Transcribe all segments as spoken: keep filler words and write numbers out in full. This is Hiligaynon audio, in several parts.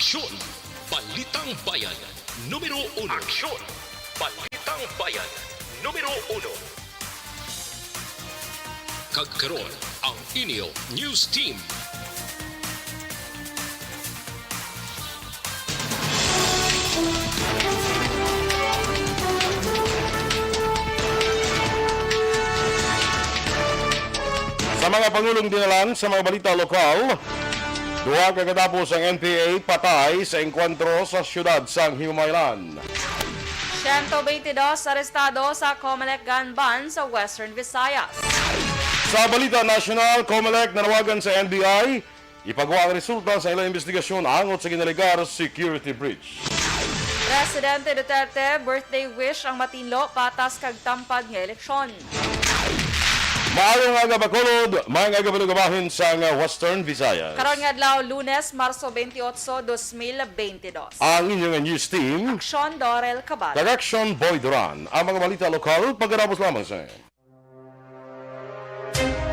Aksyon! Balitang Bayan, numero uno. Aksyon! Balitang Bayan, numero uno. Kag karon, ang inyo news team. Sa mga pangulong dinalan sa mga balita lokal, duha ka katapos ang N P A patay sa engkwentro sa siyudad sang Hiumaylan. Siyento beintidos arestado sa Comelec gun ban sa Western Visayas. Sa balita nasyonal, Comelec nanawagan sa N B I ipagwa ang resulta sa ilang investigasyon angot sa ginalegar security breach. Presidente Duterte, birthday wish ang matinlo, patas kag tampad nga eleksyon. Maayong aga, Bacolod. Maayong aga, mga kabahin sang Western Visayas. Karon nga adlaw, Lunes, Marso twenty-eight, dos mil beintidos. Ang inyong news team, Aksyon Dorel Cabal. Direction Boy Duran. Ang mga balita lokal, pagkatapos lamang sa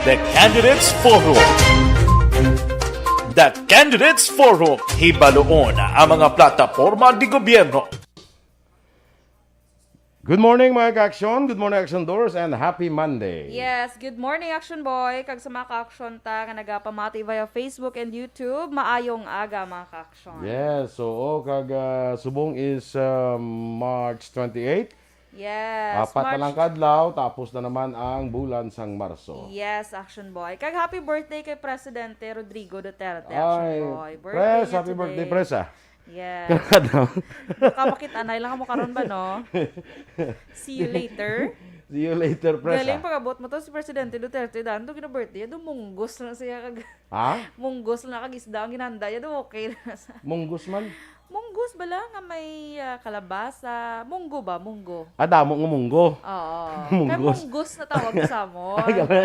The Candidates Forum. The Candidates Forum, hibaluon ang mga plataporma di gobyerno. Good morning, mga ka-aksyon. Good morning, Aksyon Doors, and happy Monday. Yes, good morning, Aksyon Boy. Kag sa mga ka-aksyon ta nga nagapamati via Facebook and YouTube, maayong aga, mga ka-aksyon. Yes, oo, kag, ah, subong is, ah, March twenty-eight. Yes, Apat na March lang kadlaw, tapos na naman ang bulan sang Marso. Yes, Action Boy. Kag happy birthday kay Presidente Rodrigo Duterte, Action Ay, Boy. Birthday Pres, niya happy birthday, today. Pres, ah. Yes. Kada Kamakit-anay lang mo karon ba, no? See you later. See you later, Pres, Galing ah. Pag-abot mo to, si Presidente Duterte, daan to gina-birthday, do munggos na siya kag Ha? Munggos na kag isda ang ginanda niya, do okay na sa Munggos man. Munggos bala nga may, ah, kalabasa? Munggo ba? Munggo. Ah, damo nga munggo. Oo. Kay Munggos. Munggos na tawag sa mo. Ay, gabi.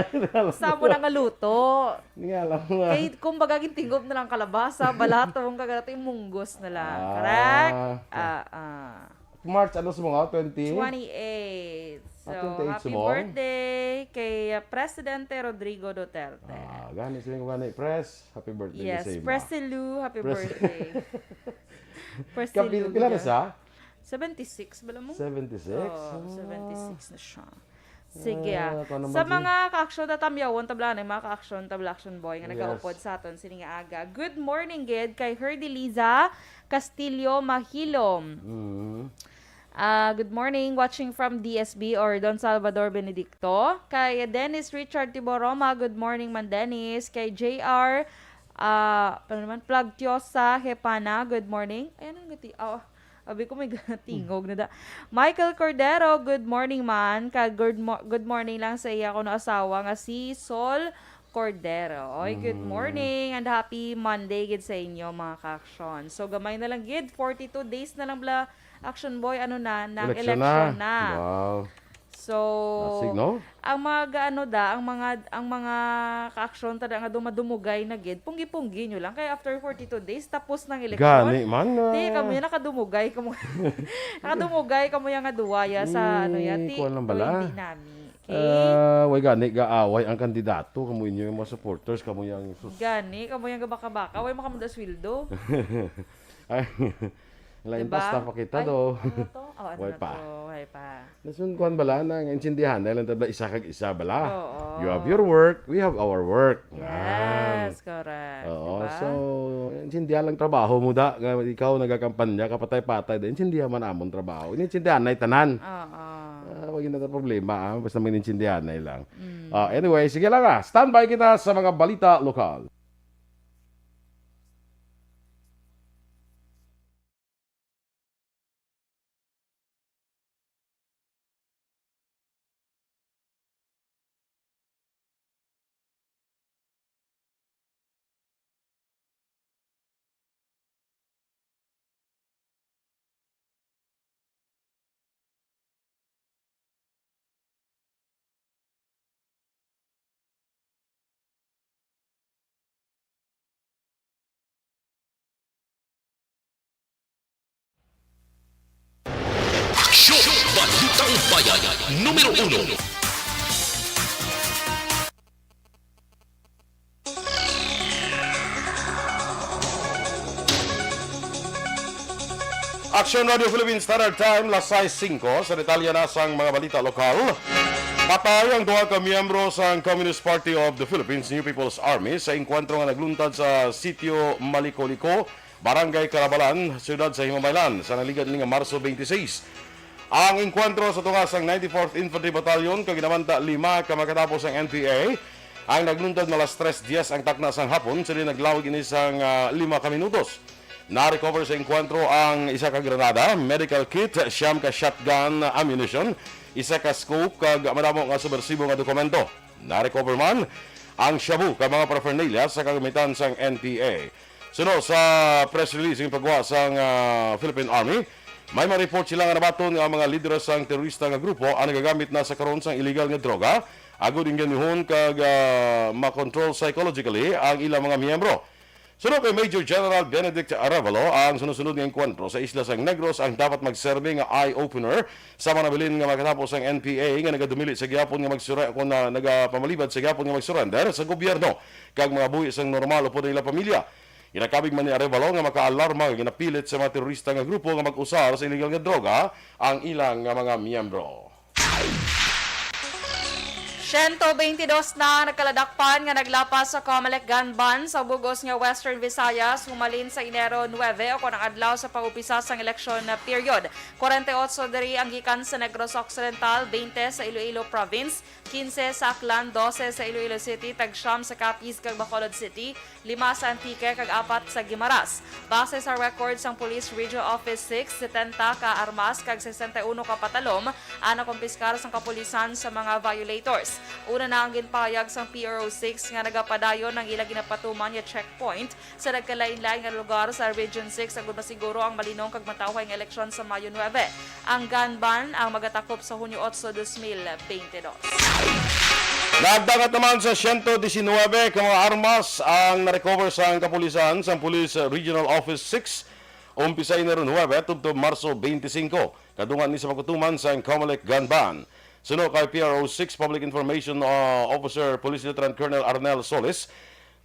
Sa mo na nga luto. Hindi nga alam mo nga. Kay, kumbaga, gintingob na lang kalabasa, balatong kagarating munggos na lang. Ah, Correct? okay. Ah, ah. March, ano sa mga? Twenty? Twenty-eight. So, Ah, twenty-eight happy subong? Birthday kay, uh, Presidente Rodrigo Duterte. Ah, gani sila ko gani. Pres, happy birthday Yes, sa imo. Presilu, happy Pres- birthday. Presilu Kapil-, pila na niya. Sa? Seventy-six, bala mo? Seventy-six? Oo, Ah. seventy-six na siya. Sige, Ah, ah. kung ano Sa man mga ka-action, tatamyawon, tablaan ang mga ka-action, tabla action boy, nga Yes. nagaupod sa aton, sini nga aga. Good morning, gid, kay Herdy Liza Castillo Mahilom. Mm. Ah, good morning, watching from D S B or Don Salvador Benedicto. Kay Dennis Richard Tiboroma, good morning man, Dennis. Kay J R, ah, ano naman, Plagtiosa Hepana, good morning. Ayan ang gati-, oh, abi ko may tingog na da. Michael Cordero, good morning man. Kag good mo-, good morning lang sa iya kuno asawa nga si Sol Cordero. Oy, good Mm. morning and happy Monday gid sa inyo, mga ka-action. So, gamay na lang gid, forty-two days na lang bala, Action Boy, ano na, nang Eleksyon na. eleksyon na. Wow. So, Asig, no? ang mga ga-, ano da, ang mga, ang mga ka-action tada nga dumadumugay na gid, punggi-punggi nyo lang. Kaya after forty-two days, tapos ng eleksyon. Gani man, ah. Di, kamo yan, nakadumugay, kamo, nakadumugay, kamo yan nga duwaya sa, ano yan, Ni, ti, kuwan lang bala. Hindi nami. Okay? Ah, way gani gaaway ang kandidato, kamo inyo yung mga supporters, kamo yung sus- Gani, kamo yung gabaka-baka, way makamuda sweldo. Ay, lain Diba? basta pa kita, Ay, do. ano to? Oh, ano Way na pa. to? Way pa. Nasun kuan bala, nang intindihan na lang tabla isa kag isa bala. Oo. You have your work, we have our work. Yan. Yes, correct. Oo, Diba? so, intindihan lang trabaho mo da, nga ikaw nagakampanya, kapatay-patay da, intindihan man amon trabaho. Inintindihan na tanan. Oo. Ah, wag na ta problema, ah. Basta may inintindihan na lang. Mm. Ah, anyway, sige lang, ah. Standby kita sa mga balita lokal. Aksyon! Balitang Bayan, numero uno. Action Radio Philippines Standard Time, las sais singko. Sa detalye na sang mga balita lokal, patay ang duha ka miyembro sang Communist Party of the Philippines, New People's Army, sa engkwentro nga nagluntad sa Sitio Maliko-Liko, Barangay Carabalan, siyudad sa Himamaylan, sa nagligad ini nga Marso twenty-six. Ang engkwentro sa tunga sang ninety-fourth Infantry Battalion, kag ginamanta lima ka makatapos ang N P A, ang nagluntad mga alas tres diez ang takna sang hapon, sa diin naglawig ini sang, ah, lima ka minutos. Na-recover sa engkwentro ang isa ka granada, medical kit, siyam ka shotgun ammunition, isa ka scope, kag madamo nga subwersibo nga dokumento. Na-recover man ang shabu kag mga paraphernalia sa kagamitan sang N P A. Suno sa press release nga pagwa sang, ah, Philippine Army, may ma-report sila nga nabaton nga ang mga lideres sang terorista nga grupo ang nagagamit na sa karon sang illegal nga droga, agod inganihon kag, ah, makontrol psychologically ang ilang mga miyembro. Suno kay Major General Benedict Arevalo, ang sunod-sunod nga engkwentro sa isla sang Negros ang dapat magserbi nga eye-opener sa mga nabilin nga makatapos ang N P A nga nagadumili sa gihapon nga magsure-, kung na, nagapamalibad sa gihapon nga mag-surrender sa gobyerno kag mga buhi sang normal upod ang ilang pamilya. Ginakabig man ni Arevalo nga makaalarma nga ginapilit sa mga terorista nga grupo nga mag-usar sa illegal nga droga ang ilang nga mga miyembro. Siyento beintidos na ang nagkaladakpan nga naglapas sa Comelec gun ban sa bug-os nga Western Visayas humalin sa Enero nuebe, o kon ang adlaw sa pag-umpisa sang eleksyon na period. Kwarenta y otso diri ang gikan sa Negros Occidental, twenty sa Iloilo Province, quince sa Aklan, doce sa Iloilo City, tag-siyam sa Capiz kag Bacolod City, lima sa Antique, kag apat sa Guimaras. Base sa record sang Police Regional Office six, setenta ka armas kag sesenta y uno ka patalom ang nakumpiskar sang kapulisan sa mga violators. Una na ang ginpahayag sang P R O six nga nagapadayon ang ila ginapatuman nga checkpoint sa nagkalain-lain nga lugar sa Region six agud masiguro ang malinong kag matawhay nga eleksyon sa Mayo nuebe. Ang gun ban ang magatakop sa Hunyo otso, dos mil beintidos. Nagdangat naman sa siyento disinwebe ka mga armas ang na-recover sang kapulisan sang Police Regional Office six, umpisa Enero nuebe tubtob Marso twenty-five, kadungan ni sa pagtutuman sang Comelec gun ban. Suno kay P R O six Public Information, uh, Officer Police Lieutenant Colonel Arnel Solis,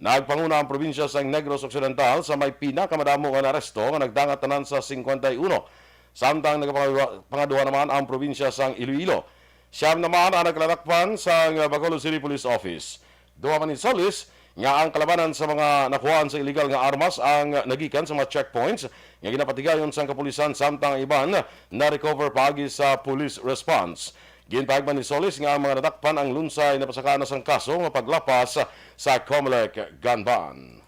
nagpanguna ang probinsya sang Negros Occidental sa may pinakamadamo nga naaresto nga nagdangat tanan sa cincuenta y uno, samtang nagapangadu-, pangaduha naman ang probinsya sang Iloilo. Siyam naman ang nagkaladakpan sang Bacolod City Police Office. Duha man ni Solis nga ang kalabanan sa mga nakuhaan sa illegal nga armas ang nagikan sa mga checkpoints nga ginapatigayon sang kapulisan, samtang ang iban na-recover paagi sa police response. Ginpahayag man ni Solis nga ang mga nadakpan ang lunsay napasakaan na sang kaso nga paglapas sa Comelec gun ban.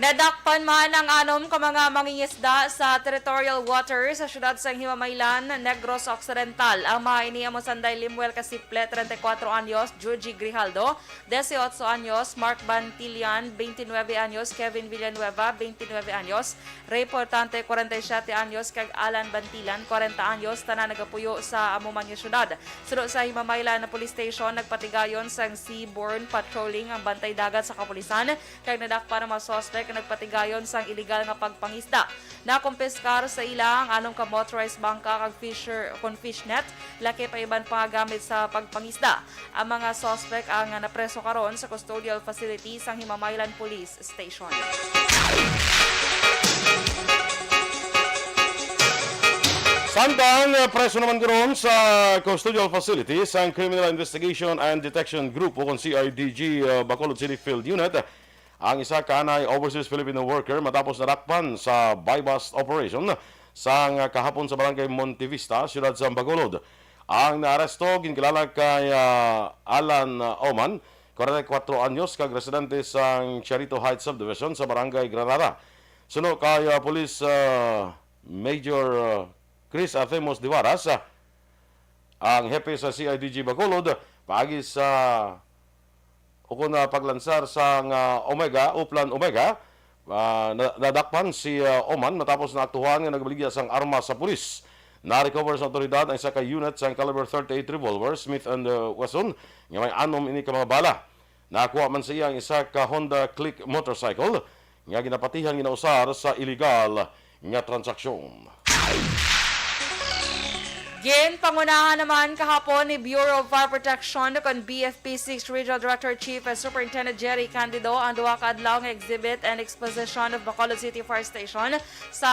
Nadakpan man ang anom ka mga mangingisda sa territorial waters sa siyudad sang Himamaylan, Negros Occidental. Ang mga ini amo sanday Limuel Casiple, treinta y cuatro anyos, Juji Grijaldo, dieciocho anyos, Mark Bantillan, veintinueve anyos, Kevin Villanueva, veintinueve anyos, Ray Portante, kwarenta y siyete anyos, kag Alan Bantilan, kwarenta anyos, tanan nagapuyo sa amo man nga syudad. Suno sa Himamaylan Police Station, nagpatigayon sang seaborne patrolling ang bantay dagat sa kapulisan, kag nadakpan ang mga suspek nga nagpatigayon sang iligal nga pagpangisda. Nakumpiskar sa ila ang anom ka motorized bangka kag fisher, kon fishnet, lakip ang iban pa nga gamit sa pagpangisda. Ang mga suspek ang napreso karon sa custodial facility sang Himamaylan Police Station. Samtang, eh, preso naman karon sa custodial facility sang Criminal Investigation and Detection Group, o kon C I D G, eh, Bacolod City Field Unit, ang isa ka anay overseas Filipino worker matapos nadakpan sa buy-bust operation sang kahapon sa Barangay Montevista, siyudad sa Bacolod. Ang naaresto ginkilala kay, ah, Alan, ah, Oman, kwarenta y kuwatro anyos, kag residente sang Charito Heights Subdivision sa Barangay Granada. Suno kay, ah, Police, ah, Major, ah, Chris Athemos Divaras, ah, ang hepe sa C I D G Bacolod, paagi sa ukon na paglansar sang, ah, Omega, Uplan Omega, ah, na-, nadakpan si, ah, Oman matapos naaktuhan nga nagbaligya sang armas sa pulis. Na-recover sa awtoridad ang isa ka unit sang caliber thirty-eight revolver, Smith and, ah, Wesson, nga may anom ini ka mga bala. Nakuha man sa iya ang isa ka Honda Click motorcycle nga ginapatihan ginausar sa iligal nga transaksyon. Ginpangunahan naman kahapon ni Bureau of Fire Protection kon B F P six Regional Director Chief and Superintendent Jerry Candido ang duha ka adlaw nga exhibit and exposition of Bacolod City Fire Station sa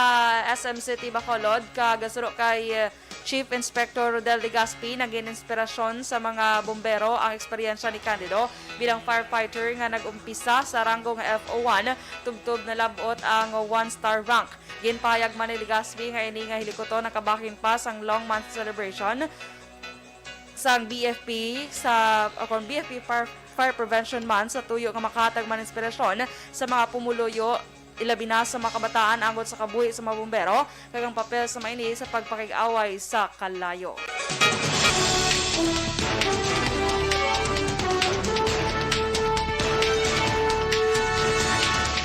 S M City Bacolod, kag suno kay, eh, Chief Inspector Rodel Legaspi, naging inspirasyon sa mga bumbero ang eksperyensya ni Candido bilang firefighter nga nag-umpisa sa ranggo nga F O one, tubtob nalab-ot ang one-star rank. Ginpahayag man ni Legaspi nga ini nga hilikuton nakabahin pa sang long month celebration sang B F P sa, o kon B F P Fire, Fire Prevention Month, sa tuyo nga makahatag man inspirasyon sa mga pumuluyo, ilabi na sa mga kabataan, angot sa kabuhi sa mga bumbero kag ang papel sa mga ini sa pagpakig-away sa kalayo.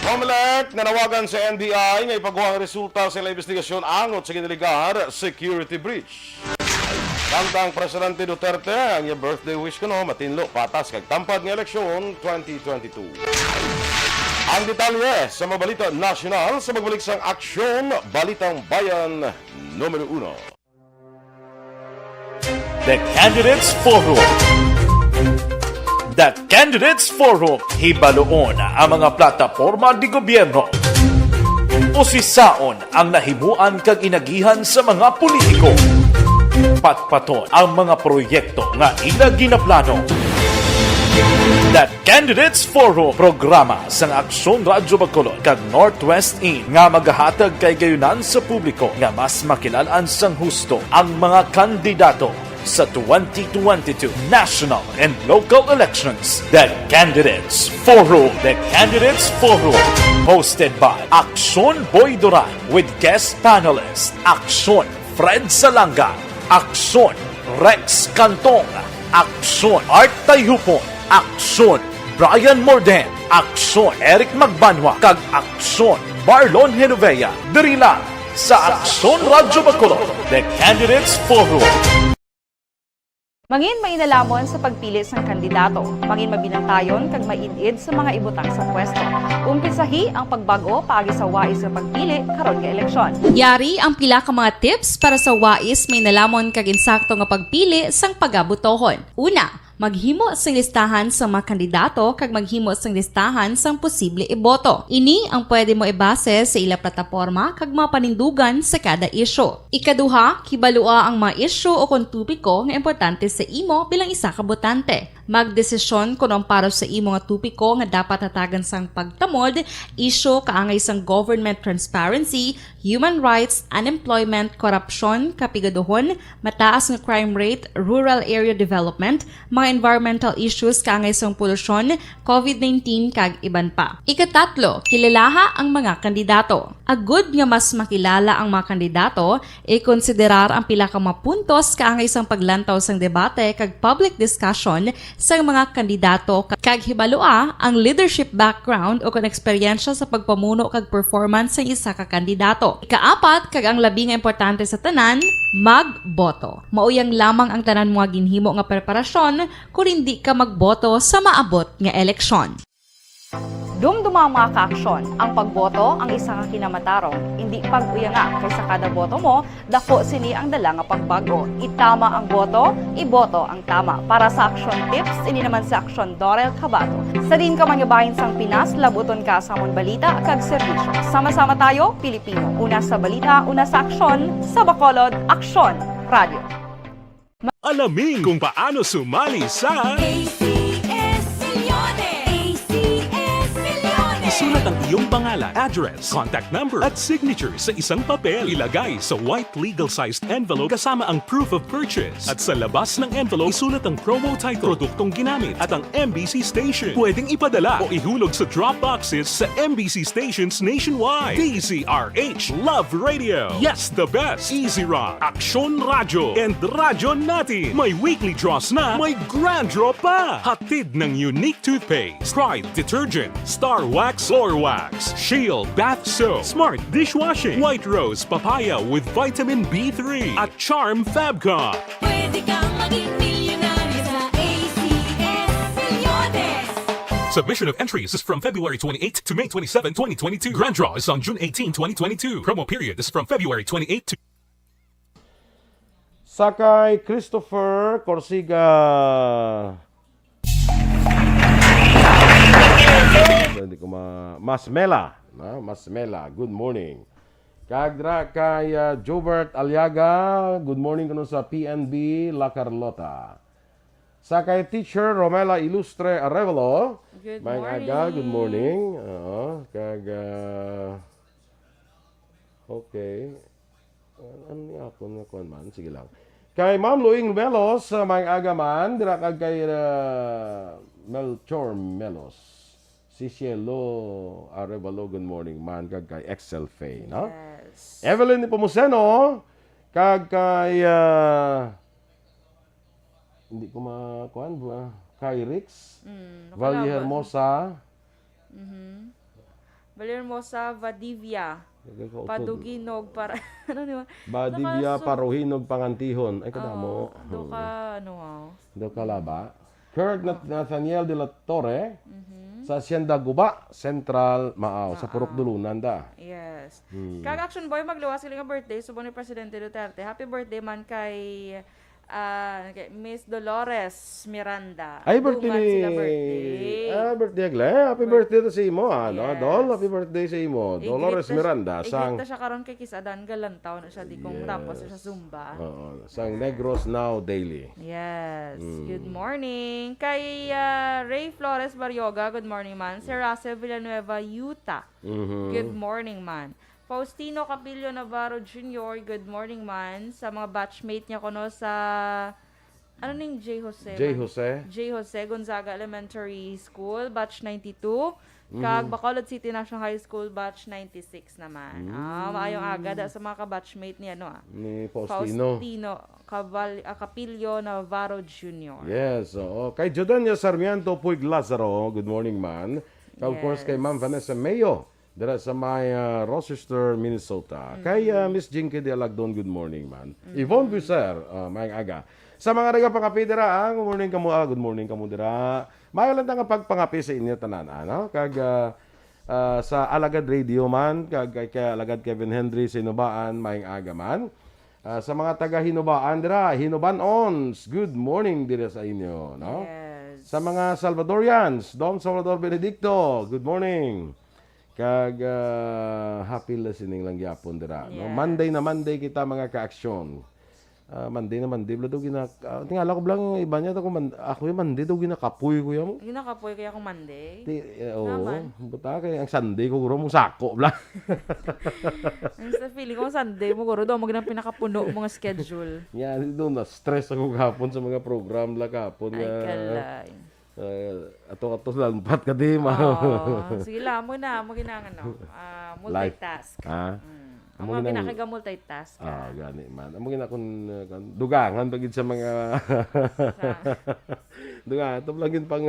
Comelec nanawagan sa N B I nga ipagwa ang resulta sa ilang investigasyon angot sa ginaligar security breach. Samtang Presidente Duterte, ang iya birthday wish kuno matinlo patas kag tampad nga eleksyon twenty twenty-two. Ang detalye sa mga balita nasyonal sa pagbalik sang Aksyon Balitang Bayan Numero Uno. The Candidates Forum. The Candidates Forum, hibaluon ang mga plataporma di gobyerno. Usisaon ang nahimuan kag inagihan sa mga politiko. Patpaton ang mga proyekto nga ila ginaplano. The Candidates Forum, programa sang Aksyon Radyo Bacolod kag Northwest In nga magahatag kay gayunan sa publiko nga mas makilalan sang husto ang mga kandidato sa twenty twenty-two national and local elections. The Candidates Forum. The Candidates Forum, hosted by Aksyon Boy Duran with guest panelist Aksyon Fred Salanga, Aksyon Rex Cantong, Aksyon Art Tayhupon, Aksyon Brian Morden, Aksyon Eric Magbanwa, kag Aksyon Marlon Genovea, diri lang sa Aksyon Radyo Bacolod, The Candidates Forum. Mangin mainalomon sa pagpili sang kandidato. Mangin mabinantayon kag maid-id sa mga ibutang sa pwesto. Umpisahi ang pagbag-o paagi sa wais nga pagpili karon nga eleksyon. Yari ang pila ka mga tips para sa wais mainalomon kag insakto nga pagpili sang pagabotohon. Una, maghimo sing listahan sang mga kandidato kag maghimo sing listahan sang posible iboto. Ini ang pwede mo ibase sa ila plataporma kag mga panindugan sa kada isyu. Ikaduha, hibalua ang mga isyu o kon topiko nga importante sa imo bilang isa ka botante. Magdesisyon kon ang para sa imo nga topiko nga dapat hatagan sang pagtamod, isyu kaangay sang government transparency, human rights, unemployment, korupsyon, kapigaduhon, mataas nga crime rate, rural area development, mga environmental issues kaangay sang polusyon, covid nineteen, kag iban pa. Ikatatlo, kilalaha ang mga kandidato. Agud nga mas makilala ang mga kandidato, ikonsiderar ang pila ka mga puntos kaangay sang paglantaw sang debate kag public discussion sang mga kandidato, kag hibalua ang leadership background o kon eksperyensya sa pagpamuno kag performance sang isa ka kandidato. Ikaapat, kag ang labi nga importante sa tanan, magboto. Mao yang lamang ang tanan mo nga ginhimo nga preparasyon kon indi ka magboto sa maabot nga eleksyon. Dumduma, mga kaaksyon, ang pagboto ang isa ka kinamatarong. Indi pag-uyanga, kay sa kada boto mo, dako sini ang dala nga pagbag-o. Itama ang boto, iboto ang tama. Para sa aksyon tips, ini naman si Aksyon Dorel Cabato. Sa diin ka man nga bahin sang Pinas, labuton ka sa amon balita kag serbisyo. Sama-sama tayo, Pilipino. Una sa balita, una sa aksyon, sa Bacolod, Aksyon Radio. Alamin kung paano sumali sa A C S Milyones! A C S Milyones! Isulat ang iyong pangalan, address, contact number, at signature sa isang papel. Ilagay sa white legal-sized envelope kasama ang proof of purchase. At sa labas ng envelope, isulat ang promo title, produktong ginamit, at ang M B C station. Pwedeng ipadala o ihulog sa drop boxes sa M B C stations nationwide. D Z R H, Love Radio. Yes, the best. Easy Rock, Aksyon Radyo, and Radyo Natin. May weekly draws na, may grand draw pa. Hatid ng Unique Toothpaste, Pride Detergent, Star Wax Floor Wax, Shield Bath Soap, Smart Dishwashing, White Rose Papaya with Vitamin B three, at Charm Fabcon. Pwede kang maging milyonaryo sa A C S Milyones. Submission of entries is from February twenty-eighth to May twenty-seven, twenty twenty-two. Grand draw is on June eighteen, twenty twenty-two. Promo period is from February twenty-eighth to Sa kay Christopher Corsiga. Hindi ko ma-, Masmela, no? Masmela, good morning. Kag dira kay, ah, Jobert Aliaga, good morning kuno sa P N B La Carlota. Sa kay Teacher Romela Ilustre Arevalo, Good maayong aga, good morning. Morning. Oo, kag, ah, okay. Ah, ano ni akon nga kuwan man? Sige lang. Kay Ma'am Luing Melos, ah, maayong aga man. Dira kag kay, ah, Melchor Melos. Si Cielo Arevalo, good morning man. Kag kay Excel Faye, no? Yes. Evelyn Nepomuceno, kag kay, ah, hindi ko ma-, kuwan, ah, kay Rix, Mm, Valle nakalabas. Hermosa. Mhm. Valle Hermosa, Vadivia. Nagkakauto. Paduginog para, ano ni ba? Vadivia, Nakasu- Paruhinog, Pangantihon. Ay, kadamo. Oo, do Hmm. ka, ano, wow. Do ka laba. Kurt Nat-, Oh. Nathaniel de la Torre, Mhm. sa Hacienda Guba, Central, Maaw, sa Maaw. Purok Dulunan da. Yes. Hmm. Kag Action Boy, magluwas sila nga birthday, subong ni Presidente Duterte. Happy birthday man kay, ah, kay Miss Dolores Miranda. Ay, birthday Duman ni, sila birthday. Ah, birthday, Glenn. Happy Bir-, birthday to sa imo, ah, no, Yes. Dol? Happy birthday sa imo. I-greet Dolores ta siya, Miranda, i-greet sang ta siya karon kay Kiss Adan Galantaw na siya, di kung Yes. tapos siya Zumba. Oo, sang Yes. Negros Now Daily. Yes. Mm. Good morning. Kay, ah, Ray Flores Barrioga, good morning, man. Sir Russell Villanueva, Utah. Mhm. Good morning, man. Faustino Capillo Navarro Junior, good morning, man. Sa mga batchmate niya kuno sa, ano ning J Jose, J man? Jose? J Jose Gonzaga Elementary School, batch ninety-two. Kag Mhm. Bacolod City National High School, batch ninety-six naman. Ah, Mm. maayong aga da sa mga kabatchmate ni, ano, ah, Ni Faustino. Faustino Caval-, ah, Capillo Navarro Junior. Yes, oo. Kay Jodania Sarmiento Puig Lazaro, good morning, man. Kag, of course, kay Ma'am Yes. Vanessa Mayo, dira sa may, ah, Rochester, Minnesota. Kay, ah, Mm. Miss Jinky de Alagdon, good morning, man. Mm. Yvonne Buiser, ah, maayong aga. Sa mga nagapangape dira, ah, good morning kamo, ah, good morning kamo dira. Maayo lang ta nga pagpangape sa inyo tanan, ano? Kag, ah, ah, sa Alagad Radio man, kag kay, kay Alagad Kevin Henry sa Hinubaan, maayong aga man. Ah, sa mga taga Hinubaan dira, Hinubanons, good morning dira sa inyo, no? Yes. Sa mga Salvadorians, Don Salvador Benedicto, good morning. Kag, ah, happy listening lang gyapon dira, no? Yes. Monday na Monday kita, mga ka-aksyon. Ah, Monday na Monday, bla daw gina-, ah, tingala ko bla, iba niya, ako man, ako yung Monday daw ginakapoy ko yung Ginakapoy kaya akong Monday? Ti-, eh, oo. Naman. Buta kay ang Sunday ko, guro, mong sako, bla. Ang sa feeling ko, ang Sunday mo, guro, daw mo ginang pinakapuno mo nga schedule. Yan, doon na-stress ako kahapon sa mga program la kahapon Ay, nga kalay. Eh, ato, ato, lampat ka di, ma. Oo. Sige lang, amo na, amo ginang, ano, ah, Life. Multitask. Ha? Mm. Amo Amo ginang ginang kaga multitask ka. Ah, gani man. Amo ginang kun, uh, kun, dugangan pa gid sa mga Sa dugangan, ato lang gin pang,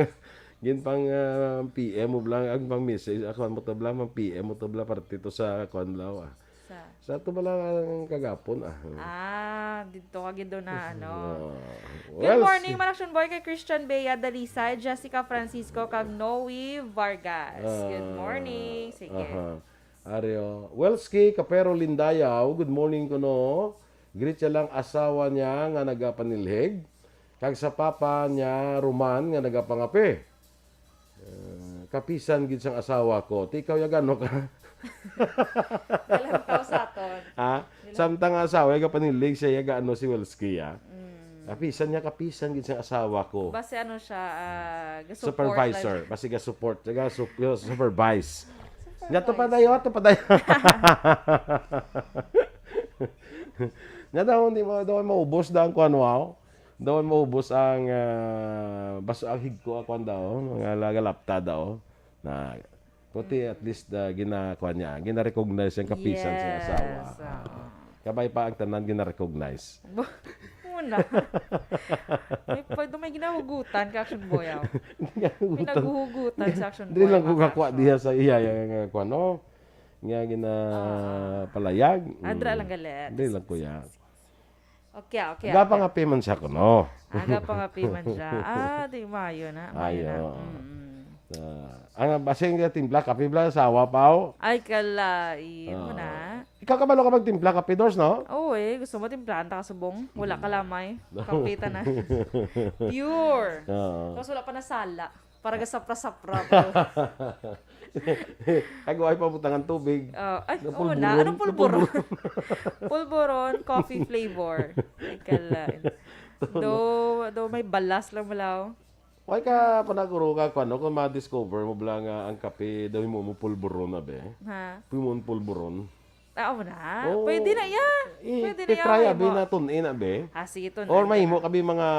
gin pang, ah, P M mo lang, ang pang message, ako mo to bla, mang P M mo to bla, parte to sa kuan bla, ah. Sa Sa ato bala ang kagapon, ah. Ah, dito ka gid na, ano. Ah, Good well, morning, si Manaction Boy, kay Christian Bea Dalisay, Jessica Francisco, kag Noe Vargas. Good Ah, morning. Sige. Aha. Ario. Welski Kapero Lindayaw, good morning kuno. Greet siya lang asawa niya nga nagapanilhig, kag sa papa niya Roman nga nagapangape. Ah, kapisan gid sang asawa ko. Ti ikaw, yagano ka? Galantaw sa aton. Ha? Galan- Samtang ang asawa, yaga panilig siya, yaga ano si Welski, ah. Mm. Kapisan niya, kapisan gid sang asawa ko. Base ano siya, ah, ga-support Supervisor. lang. Base ga-support, ga-sup-, ga-supervise. Supervise. Nya, ato pa dayo, ato pa dayo. Nya daw, hindi mo, daw maubos daw ang kuwan, wow. Daw maubos ang, ah, bas-, ang higko, ah, kuwan daw, mga lagalapta daw. Na, kuti at least, ah, ginakuwan niya, gina-recognize ang kapisan sa Yes, asawa. Oo. Kabay pa ang tanan gina-recognize. Muna. May, pwede may ginahugutan ka, Action Boy, ah. May Ginahugutan. naghuhugutan sa Action Dili Boy, lang ko mga kakuha action. diha sa iya, yung, uh, kuwan, no? Nga gina-, Ah. palayag. Ah, dira Mm. lang galit. Dili lang, kuya. Okay, okay, Aga pa okay. nga payment siya ko, no? Aga pa nga payment siya. Ah, di, maayo na, maayo Ayo. na. Mm-mm. Ah, ang basing nga timpla, kape bala, asawa pa, oh. Ay, kalai mo Ah. na. Ikaw kabalo ka magtimpla kape, Dors, no? Oo, eh. Gusto mo timplahan ta ka subong? Wala ka Mm. lamay. No. Kape ta na. Pure. Oo. Tapos wala pa nasala. Para ga sapra-sapra pa. Ay, wala pa butangan tubig. Ah, ay, Na oo na. pulburon. Anong Na pulburon? pulburon. Pulburon, coffee flavor. Ay, kalai. Do, do may balas lang malaw. Why ka, kung naguro ka, kung ano, kung ma-discover mo bala nga ang kape daw himo mo pulburon, abi? Ha? Himo mo pulburon? Ah, oo na. Oo. Pwede na iya. Eh, Pwede na iya, try, abi, himo. na tun-in, abi? Ah, sige, tun-in Or may na. himo, abi, mga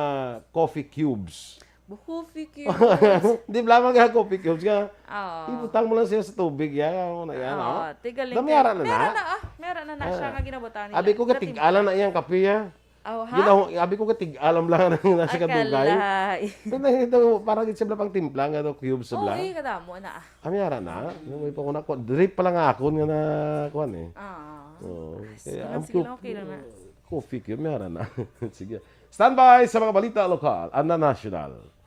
coffee cubes. Bu-, coffee cubes. Di ba, mga coffee cubes nga? Oo. Ibutang mo lang siya sa tubig, ya, ano na yan, Oo, oh? tigaling Dami, ka. ara na Meron na. na, ah, meron na na siya Ah. nga ginabutang nila. Abi ko, Sa timpla. katigalan na iyang kape, ya. Oh, ha? Ginaw-, abi ko, katig-alam lang na sa Ay, kadugay. kalay. Ito, ito, para gid sila pang timpla nga daw, cubes sa Oh, bla. eh, kadamo na, ah. Ah, may ara na. Yung may pa ko na, drip pa lang akon nga na, kuwan, eh. Ah. Oo. Sige Kaya lang, ang sige lang, cu-, okay lang na. coffee cube, may ara na. Sige. Standby sa mga balita lokal, ang national.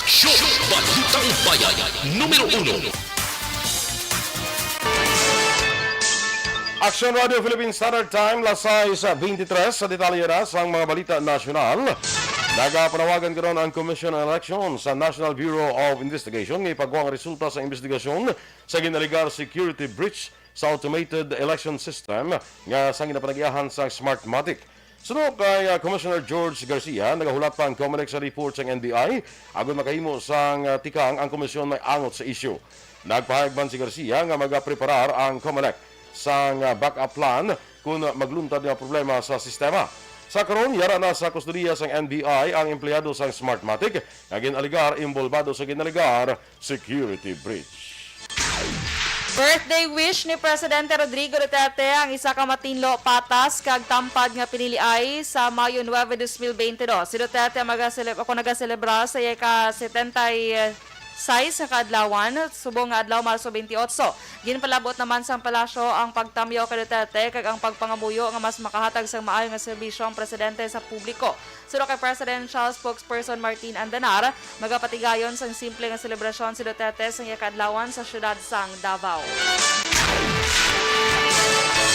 Show Balitang Bayan, numero uno. Aksyon Radio Philippine Standard Time, las sais beintitrés. Sa detalye na sang mga balita nasyonal, nagapanawagan karon ang Commission on Elections sa National Bureau of Investigation nga ipagwa ang resulta sa investigasyon sa ginalegar security breach sa automated election system nga sang ginapanagiahan sang Smartmatic. Suno kay, ah, Commissioner George Garcia, nagahulat pa ang Comelec sa report sang N B I agon makahimo sang, ah, tikang ang komisyon may angot sa isyu. Nagpahayag man si Garcia nga magapreparar ang Comelec sang, ah, backup plan kon magluntad nga problema sa sistema. Sa karon, yara na sa kustodiya sang N B I ang empleyado sang Smartmatic nga gin-alegar inbolbado sa ginalegar security breach. Birthday wish ni Presidente Rodrigo Duterte ang isa ka matinlo, patas, kag tampad nga piniliay sa Mayo nuebe, dos mil beintidos. Si Duterte magaseleb-, ako nagaselebra sa iya ka setenta y seis nga kaadlawan, subong nga adlaw, Marso twenty-eight. Ginpalabot naman sang palasyo ang pagtamyaw kay Duterte kag ang pagpangamuyo nga mas makahatag sang maayo nga serbisyo ang presidente sa publiko. Suno kay Presidential Spokesperson Martin Andanar, magapatigayon sang simple nga selebrasyon si Duterte sang iya kaadlawan sa siyudad sang Davao.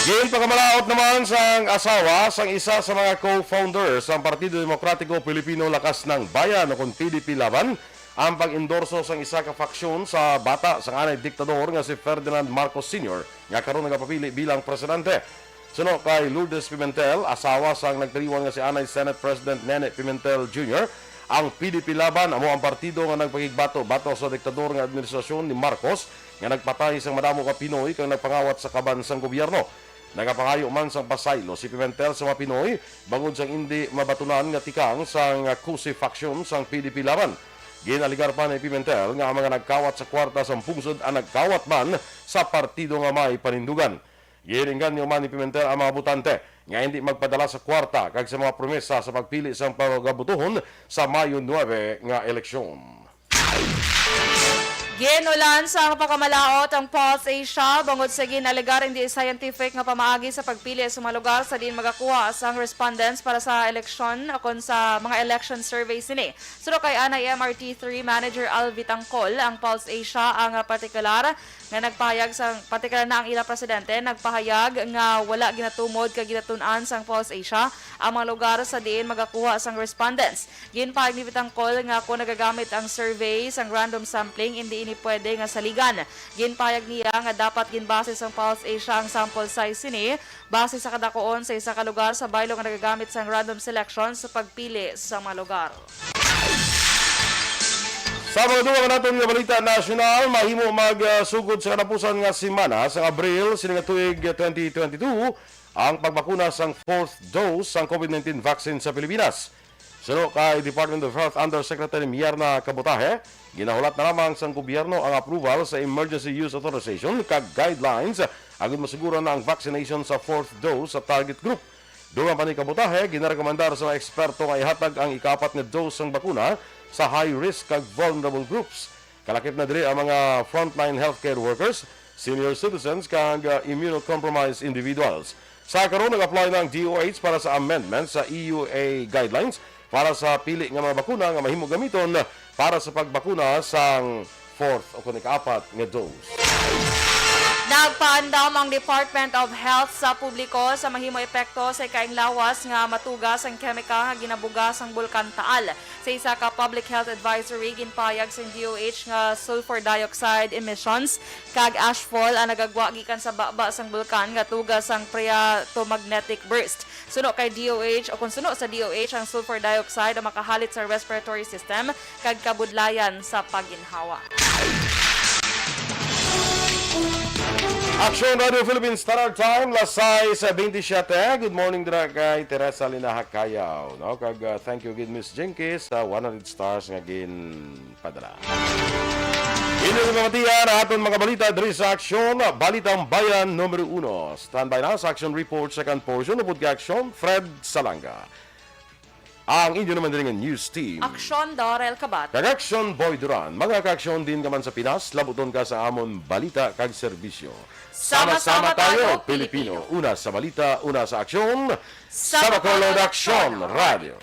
Ginpakamalaut naman sang asawa sang isa sa mga co-founder sang Partido Demokratiko Pilipino Lakas ng Bayan, o kon P D P Laban, ang pag-endorso sang isa ka faksyon sa bata sang anay diktador nga si Ferdinand Marcos Senior, nga karon nagapapili bilang presidente. Suno kay Lourdes Pimentel, asawa sang nagtaliwan nga si anay Senate President Nene Pimentel Junior, ang P D P Laban amo ang partido nga nagpakigbato batok sa diktador nga administrasyon ni Marcos nga nagpatay sang madamo ka Pinoy kag nagpangawat sa kaban sang gobyerno. Nagapangayo man sang pasaylo si Pimentel sa mga Pinoy bangod sang indi mabatunan nga tikang sang COSI faction sang P D P Laban. Ginalegar pa ni Pimentel nga ang mga nagkawat sa kwarta sang pungsod ang nagkawat man sa partido nga may panindugan. Gin-engganyo man ni Pimentel ang mga botante nga hindi magpadala sa kwarta kag sa mga promesa sa pagpili sang pagabutuhon sa Mayo nuebe nga eleksyon. Ginulan sang pagkamalaut ang Pulse Asia bangod sa ginalegar hindi scientific nga pamaagi sa pagpili sa mga lugar sa diin magakuha sang respondents para sa eleksyon o kon sa mga election survey sini. Suno kay ana M R T three Manager Alvi Tangkol, ang Pulse Asia ang partikular nga nagpahayag sa, partikular na ang ila presidente nagpahayag nga wala ginatumod kag ginatun-an sang Pulse Asia ang mga lugar sa diin magakuha sang respondents. Ginpahayag ni Vitangkol nga kon nagagamit ang survey sang random sampling, indi ini pwede nga saligan. Ginpahayag niya nga dapat ginbase sang Pulse Asia ang sample size sini base sa kadakuon sa isa ka lugar sa baylo nga nagagamit sang random selection sa pagpili sa mga lugar. Sa mga dugang naton nga balita nasyonal, mahimo magsugod sa katapusan nga semana sang Abril sini nga tuig twenty twenty-two ang pagbakuna sang fourth dose sang COVID nineteen vaccine sa Pilipinas. Suno kay Department of Health Undersecretary Mierna Kabotaje, ginahulat na lamang sang gobyerno ang approval sa Emergency Use Authorization kag guidelines agud masiguran na ang vaccination sa fourth dose sa target group. Dugang pa ni Kabotaje, ginarekomendar sa mga eksperto nga ihatag ang ikaapat nga dose sang bakuna sa high risk kag vulnerable groups. Kalakip na diri ang mga frontline healthcare workers, senior citizens, kag, uh, immunocompromised individuals. Sa karon, nag-apply na ang D O H para sa amendment sa E U A guidelines para sa pili nga mga bakuna nga mahimo gamiton para sa pagbakuna sang fourth o kon ikaapat nga dose. Nagpaandam ang Department of Health sa publiko sa mahimo epekto sa ikaing lawas nga matugas ang kemikal nga ginabuga sang Bulkan Taal. Sa isa ka public health advisory, ginpahayag sang D O H nga sulfur dioxide emissions kag ashfall ang nagagwa gikan sa baba sang bulkan nga tugas sang phreatomagnetic burst. Suno kay D O H, o kon suno sa D O H, ang sulfur dioxide ang makahalit sa respiratory system kag kabudlayan sa paginhawa. Aksyon Radio Philippines Standard Time, las sais bentisiete. Good morning dira kay Teresa Linaha Cayaw, no? Kag, uh, thank you gid, Miss Jinky, sa one hundred stars nga ginpadala. Inyo rin mamatian ang aton mga balita diri sa Aksyon, Balitang Bayan numero uno. Standby na sa Aksyon Report, second portion, upod kay Aksyon, Fred Salanga. Ang inyo naman diri nga news team. Aksyon, Darrell Kabat. Kag Aksyon, Boy Duran. Mga kaaksyon, diin ka man sa Pinas, labuton ka sa amon balita kag serbisyo. Sama-sama tayo, Pilipino. Una sa balita, una sa aksyon. Sa Bacolod Aksyon Radio.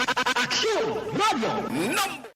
Aksyon Radio. Number